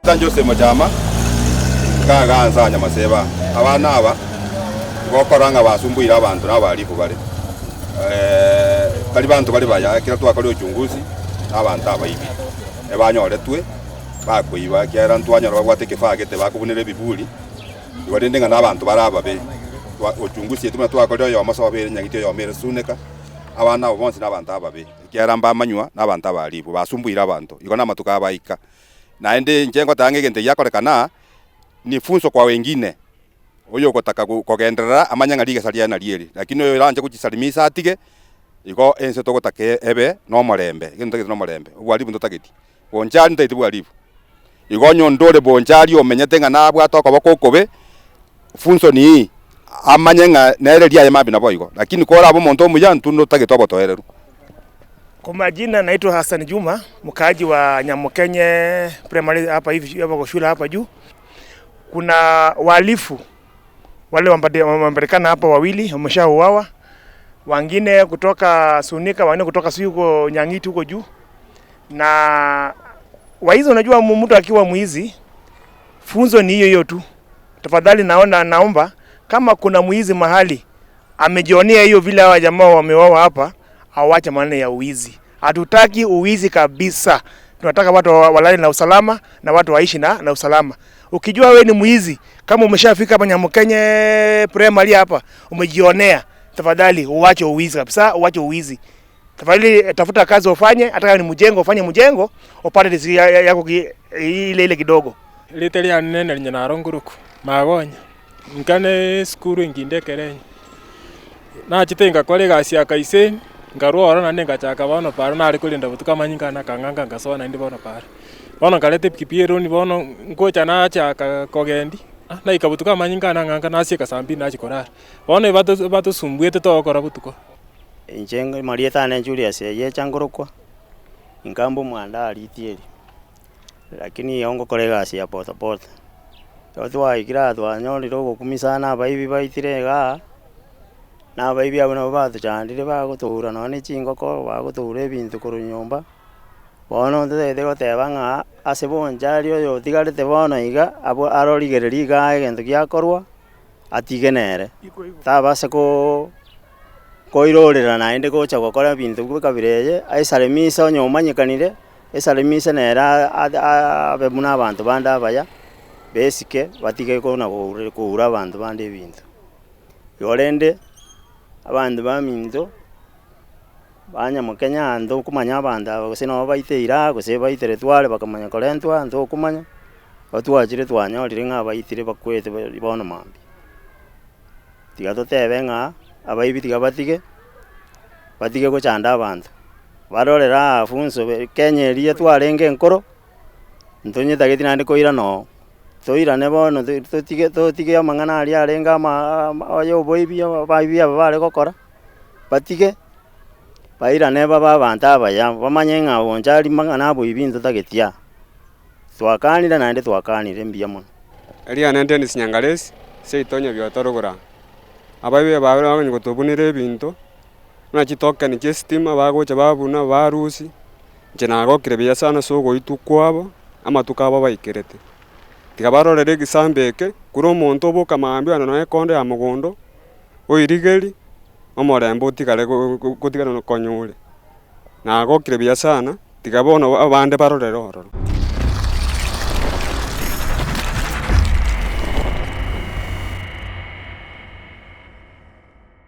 Jose Mochama, nkagansa Nyamaseba, abana aba gokora ng'a basumbuire abanto na abahalifu bare, tari banto bare baya, ekero twakorire uchunguzi na abanto abaibi ebanyoretwe bakoiba, ekiagera ntwanyora babwate ekefaa gete bakobunera ebiburi, igo rende ng'a nabanto bare ababe. Uchunguzi yaito buna twakorire oyomo sobo ere nyagiti oyomo ere suneka, abana abo bonsi nabanto ababe, ekiagera mbamanywa nabanto abahalifu, basumbuire abanto, igo namatuko abaika. Naende inche ngoteba ng'a egento egiakorekana aa, ni funzo kwa wengine, oyogotaka kogenderera amanye ng'a rigesa riaye nario eri, lakini oyo oranche gochisalimisa atige, igo ense togotaka ebe na omorembe, egento totagete na omorembe, obwaribu ntotageti, bonchari ntotageti bwaribu. Igo onye onde ore bonchari omenyete ng'a nabwate okoboko okobe, funzo ni hii, amanye ng'a nere riaye mambia naboigo, lakini korabe omonto omuya intwe ntotagete obotoereru. Kwa majina naitwa Hassan Juma, mkaaji wa Nyamukenye Primary hapa hivi hapa kwa shule hapa juu. Kuna wahalifu wale wamepatikana hapa wawili wameshauawa, wengine kutoka Sunika, wengine kutoka sijui huko Nyang'iti huko juu. Na waizi, unajua mtu akiwa mwizi funzo ni hiyo hiyo tu. Tafadhali naona naomba kama kuna mwizi mahali amejionea hiyo vile hawa jamaa wameuawa hapa, awache maneno ya uwizi. Hatutaki uwizi kabisa. Tunataka watu walale na usalama na watu waishi na, na usalama. Ukijua we ni mwizi, kama umeshafika hapa Nyamukenye Primary hapa, umejionea, tafadhali uwache uwizi kabisa, uwache uwizi. Tafadhali tafuta kazi ufanye, hata kama ni mjengo ufanye mjengo, upate riziki yako ile ile kidogo. Rite riane nere naro ngoruku, magonya, nkane esukuru enginde ekerenyo. Nachete ngakora egasi ya kaiseni, nkarwa ororo naende ngachaka bono paaro nare korenda botuko amanyinga ane akang'anga ngasoa naende bono paaro. Bono nkareta epikipiki eroni bono ngocha nachaka kogendia, ah naika botuko amanyinga ane ang'anga nasieka saa mbili nachia korara. Bono ebato batosumbuete togokora botuko. Inche marieta ane Julius Eyecha nkorokwa, inkambe omwanda aa Ritieri. Lakini igo ngokora egasi ya bodaboda. Ekero twaikire aa twanyorire obokumia sana abaibi baitire igaa, na abaibi abwo nabo batochandire bagotoura nonye na chingoko, bagotoura ebinto korwa nyomba, bono ntotagete goteba ng'a ase bonchari oyo otigarete bono iga, abwo arorigereria igaa egento giakorwa, atige nere, tabasa koo koirorera naende gocha gokora ebinto bwa ekabira eye, aisare misa onye omanyekanire. Esarimisa nere abe buna abanto bande abaya, besike batige kona koura abanto bande ebinto. Igo rende, abanto baminto, banyamokenya aa ntokomanya abanto aba gose nabo baiteire aa gose baiteretwe are bakamanya korentwa aa ntokomanya, igo twachire twanyorire ng'a abaitire bakwete bono mambia. Tiga totebe ng'a abaibi tiga batige, batige gochanda abanto. Barorere aa funso Kenya eria twarenge enkoro, ntonyetageti naende koirana oo, toirane bono totige totige amang'ana aria arenge ama ya oboibi abaibi aba bare gokora, batige, bairane babe abanto abaya, bamanye ng'a bonchari mang'ana aboibi ntotageti aa. Twakanire naende twakanire mbuya mono. Riane Dennis Nyangaresi, seito Nyabioto Rogora. Abaibi aba bakonye gotobunera ebinto. Buna chitokeni chi'esitima bagocha babuna barusia, inche nagokire buya sana ase ogoitwa kwabo, amatuko abo baikerete. Tiga barorere egesambe eke, korwa omonto oboka mambia one nonya ekonda ya mogondo, oirigerie, omorembe otigare gotigara konyore. Nagokire buya sana, tiga bono abande barorere ororo.